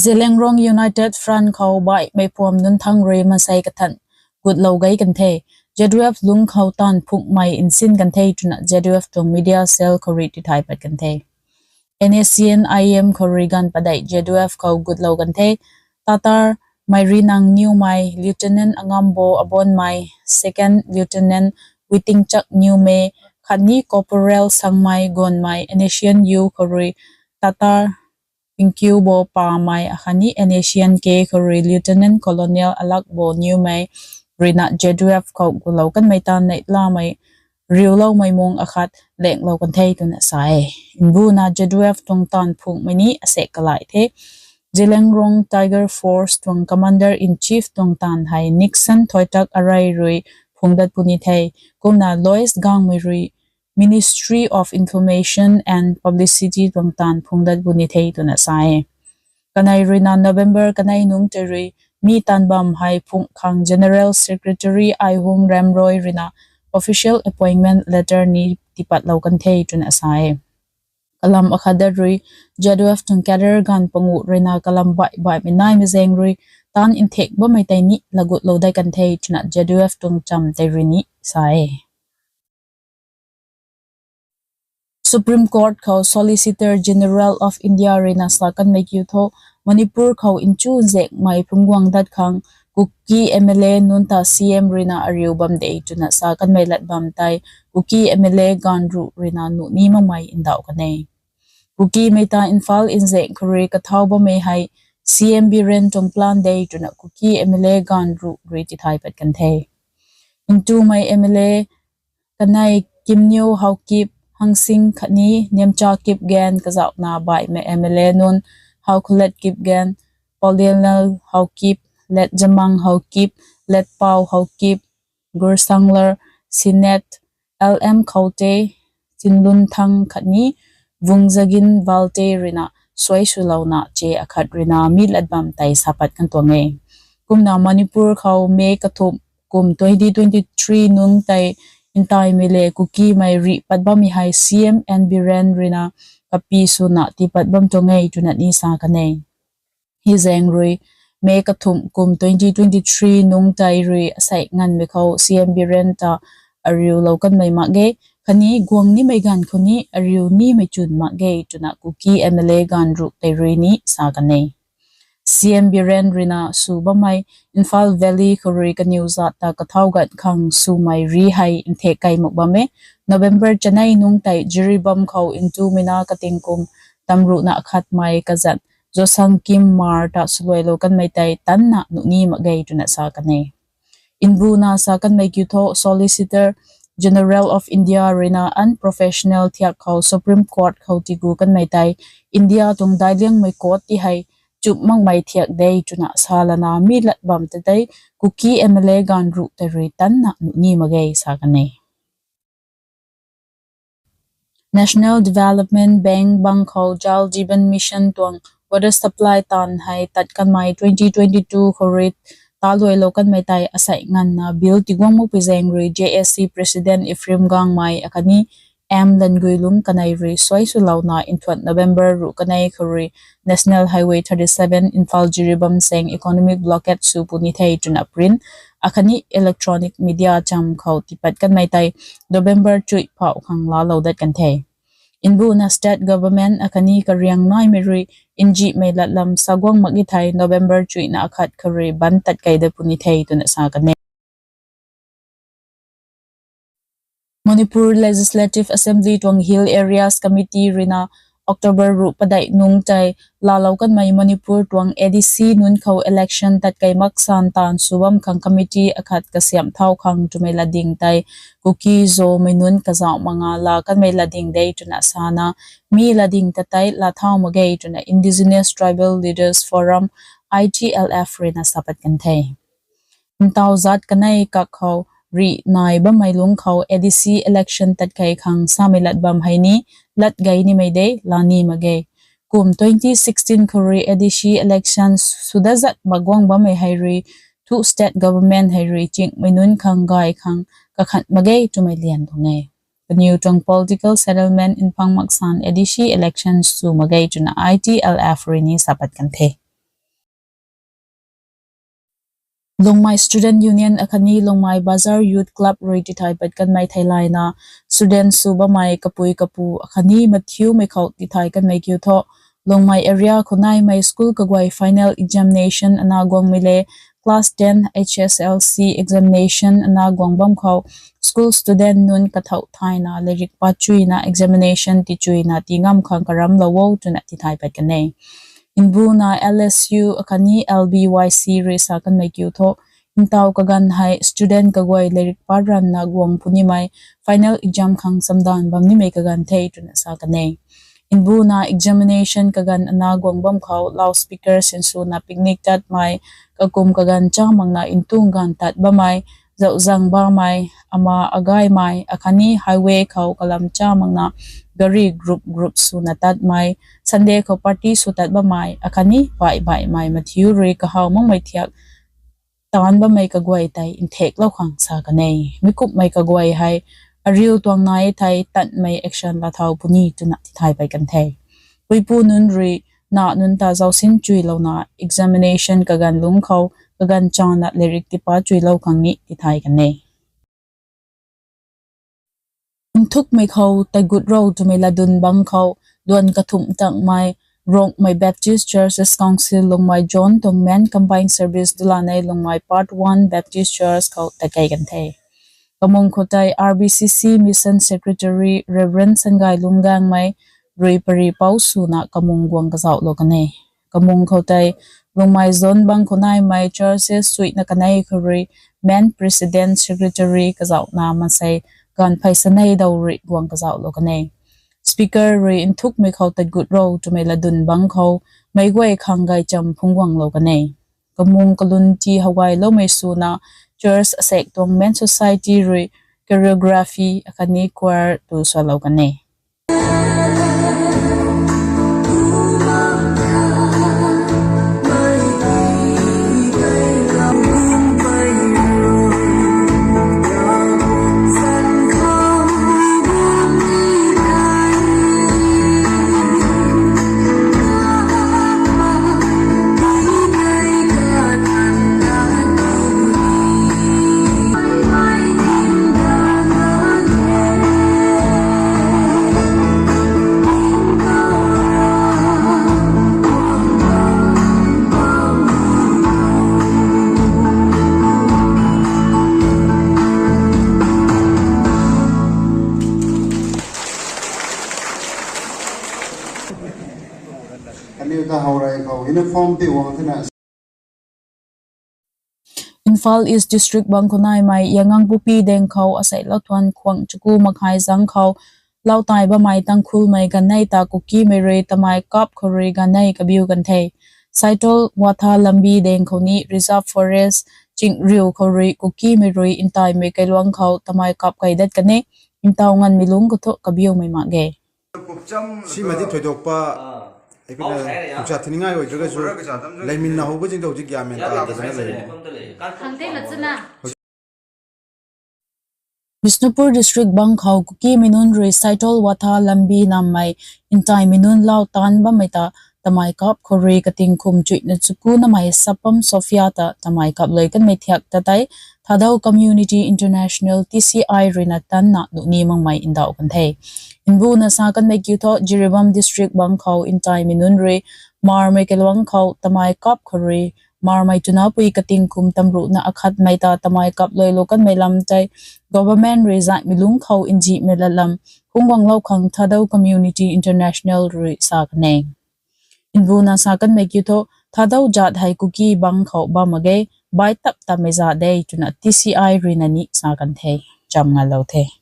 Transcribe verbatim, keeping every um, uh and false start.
Zeliangrong United Front khou baihmei puam nunc thang rui mansei kathan gutlou gei kan the. Z U F lungc khou taanv phungmei nsin kan the twna Z U F tuang media cell khou rui tithay pat kan the. N S C N I M khou rui ganv padeih Z U F khou gutlou kan the. Tatar Meirinang Newmei, Lieutenant Angambo Abonmei, Second Lieutenant Witingchak Newmei, khatni Corporal Sangmei Gonmei, N S C N U khou rui Tatar Tingkiubo Pamei akhatni N S C N K khou rui Lieutenant Colonel Alakbo Newmei ruina Z U F khou gulou kanmei taanv neihlamei riuloumei mung akhat lenglou kan the twna sa e. Mbuna Z U F tuang taanv phungmei ni asaekc kalai the. Zeliangrong Tiger Force tuang Commander in Chief tuang taanv hei Nixon Thoitak Arey rui phung dat puni the. Kumna Louis Gangmei rui Ministry of Information and Publicity tuang taanv phung dat puni the twna sa e. Kanei ruina November kanei nungc tei rui mi taanv bam hei phung khang General Secretary Aihung Remroi ruina official appointment letter ni tipatlou kan the twna sa e. Kalam akhat dat rui Z U F tuang cadre ganv panguh ruina kalam baih baihmei naimei zaeng rui taanv nthek bammei tei ni lagutlou dat kan the twna Z U F tuang cham tei rui ni sa e. Supreme Court khou Solicitor General of India ruina sa kanmei kiu thu, Manipur khou nchu nzaekmei phungc guang dat khang Kuki M L A nunc ta C M ruina ariu bam de twna sa kanmei lat bam tei Kuki M L A ganv ruh ruina nuh ni makmei ndauh kan e. Kukimei ta Imphal nzaek khou rui kathau bammei hei C M Biren tuang plan de twna Kuki M L A ganv ruh rui tithay pat kan the. Ntumei M L A kanei Kimnyo Haokip, Hangsing khatni Nemcha Kipgen kazauhna baihmei M L A nunc Haokhulet Kipgen, Pauldenlal Haokip, Let Jamang Haokip, Let Pau Haokip, Gursanglar Sinet, L M Khoute, Chinlunthang khatni Vungzagin Valte ruina suai swlouna che akhat ruina mi lat bam tei sa pat kan tuang e. Kumna Manipur khou May kathumh kum twenty twenty-three nungc tei ntaimei le Kukimei rih pat bammei hei C M N Biren ruina kapi swna tii pat bam tuang e twna ni sa kan e. Hei zaeng rui May kathumh kum twenty twenty-three nungc tei rui asaekc nganvmei khou C M Biren ta ariulou kanmei mak ge, khatni guang nimei ganv khou ni ariu nimei chwn mak ge twna Kuki M L A ganv ruh tei rui ni sa kan e. C M Biren ruina sw bammei Imphal Valley khou rui kaniw zat ta kathau gat khang swmei ri hei nthek kei mak bam e. November chanei nungc tei Jiribam khou ntumei na kating kum tamruhna khatmei kazat Zosang Kim Mar ta swluailou kanmei tei tanna nuh ni mak ge twna sa kan e. Mbuna sa kanmei kiu thu Solicitor General of India ruina unprofessional thiak khou Supreme Court khou tigu kanmei tei India tuang daic liangmei court ti hei chup makmei thiak de twna sa lana mi lat bam tei tei Kuki M L A ganv ruh tei rui tanna nuh ni mak ge sa kan e. National Development Bank bang khou Jal Jeevan Mission tuang water supply taanv hei tat kanmei twenty twenty-two khou rui taluailou kanmei tei asaekc nganvna bill tiguang makpui zaeng rui J A C President Ephraim Gangmei akhatni M Languilung kanei rui suai swlouna nthuan November ruh kanei khou rui National Highway thirty-seven Imphal Jiribam saeng economic blockade sw puni the twna print akhatni electronic media cham khou tipat kanmei tei November chuih phauh khang laalou dat kan the. Mbuna state government akhatni kariang naimei rui nzihmei latlam sa guang mak e thei November chuihna akhat khou rui ban tat kei dat puni the twna sa kan e. Manipur Legislative Assembly tuang Hill Areas Committee ruina October ruh padeih nungc tei laalou kanmei Manipur tuang A D C nunc khou election tat kei mak san taanv sw bam khang committee akhat kasiamh thau khang twmei latding tei Kuki-Zomei nunc kazauh manga laa kanmei latding de twna sana mi latding ta tei laa thau mak ge twna Indigenous Tribal Leaders Forum, I T L F ruina sa pat kan the. Ntau zat kanei kak khou rih nai bammei lungc khou A D C election tat kei khang samei lat bam hei ni lat gei nimei de laa ni mak ge. Kum twenty sixteen khou rui A D C election sw dat zat mak guang bammei hei rui thu state government hei rui chingmei nunc khang gay khang kakhat mak ge twmei lian tuang e. Kaniw tuang political settlement nphang mak san A D C election sw mak ge twna I T L F rui ni sa pat kan the. Lungmei Student Union akhatni Lungmei Bazar Youth Club rui tithay pat kanmei theilayna, student sw bammei kapui kapu akhatni mathiumei khou tithay kanmei kiu tho, Lungmei area khou naimei school kaguay final examination ana guangmei le, class ten H S L C examination ana guang bam khou, school student nunc kathauh thayna leirik pat chuyna examination tichuina tii ngam khang karamlou o twna tithay pat kan e. Mbuna L S U akhatni L B Y C rui sa kanmei kiu tho, ntaw kaganv hei student kaguay leirik pat ranvna guang punimei, final exam khang chamdan bam nimei kaganv the twna sa kan e. Mbuna examination kaganv ana guang bam khou loudspeaker sinswna picnic tatmei, kakum kaganv cha makna ntung ganv tat bammei, zauhzang bammei, ama agaymei akhatni highway khou kalam cha makna gari group group swna tatmei, Sunday khou party sw tat bammei akhatni baih baihmei mathiu rui kahaw makmei thiak taanc bammei kaguay tei nthaeklou khang sa kan e. Mi kumhmei kaguay hei ariu tuang nai thei tanmei action laa thau puni twna tithay pat kan the. Puipu nunc rui na nunc ta zausin chuylouna examination kaganv lungc khou kaganv chana leirik tiipat chuilou khang ni tithay kan e. Nthukmei khou tat gut ro twmei latdyn bang khou, luan kathumh tangmei, Rongmei Baptist Churches Council Lungmei Zone tuang Men Combined Service dulanei Lungmei Part One Baptist Church khou tatkei kan the. Kamung khou tei R B C C Mission Secretary Reverend Sangai Lunggangmei rui pari pou swna kamung guang kazauhlou kan e. Kamung khou tei Lungmei Zone bang khou naimei churches suina kanei khou rui Men President Secretary kazauhna mansei ganv phey sanei daw rui guang kazauhlou kan e. Speaker rui nthukmei khou tat gut ro twmei latdyn bang khou meic guay khang gaychamv phungc guanglou kan e. Kamung kalun ti how gayloumei swna church asaekc tuang Men Society rui choreography akhatni choir tu salou kan e. Kaniw ta how rey khou uniform pi guang thena. Imphal East District bang khou naimei Yangangpupi deng khou asaekc lou thuan khwang chaku makhai zang khou lau tai bammei Tangkhulmei ganv nei ta Kukimei rui tamei kap khou rui ganv nei kabiu kan the. Saitol Watha Lambi deng khou ni Reserve Forest chingriu khou rui Kukimei rui ntaimei kailuang khou tamei kap kai dat kan e. Ntaw nganvmei lungc khou thu kabiumei mak ge. ꯁꯤꯃꯗꯤ ꯊꯣꯏꯗꯣꯛꯄ ꯑꯩꯈꯣꯏꯅ ꯈꯨꯠꯁꯥ ꯊꯤꯅꯤꯡꯉꯥꯏ ꯑꯣꯏꯗ꯭ꯔꯒꯁꯨ, ꯂꯩꯃꯤꯟꯅꯍꯧꯕꯁꯤꯡꯗ ꯍꯧꯖꯤꯛ ꯒ꯭ꯌꯥꯟ ꯃꯦꯟ ꯇꯥꯗꯗꯅ ꯂꯩꯔꯦ꯫ Bishnupur District bang khou Kukimei nunc rui Saitol Watha Lambi nammei ntaimei nunc lau taanc bammei ta tamei kap khou rui kating khum chuihna chaku namei Sapam Sophia ta tamei kap lui kanmei thiak ta tei Thadou Community International, T C I ruina tanna nuhni makmei ndauh kan the. Mbuna sa kanmei kiu thu Jiribam District bang khou ntaimei nunc rui Marmei kailuang khou tamei kap khou rui Marmei twna pui kating khum tamruhna akhatmei ta tamei kap luilou kanmei lam tei government rui zaihmei lungc khou nzihmei latlam phungc guanglou khang Thadou Community International rui sa kan e. Mbuna sa kanmei kiu thu Thadou zat hei Kuki bang khou bam mak ge, bai tap tapmei zat de twna T C I ruina ni sa kan the. Cham ngalou the.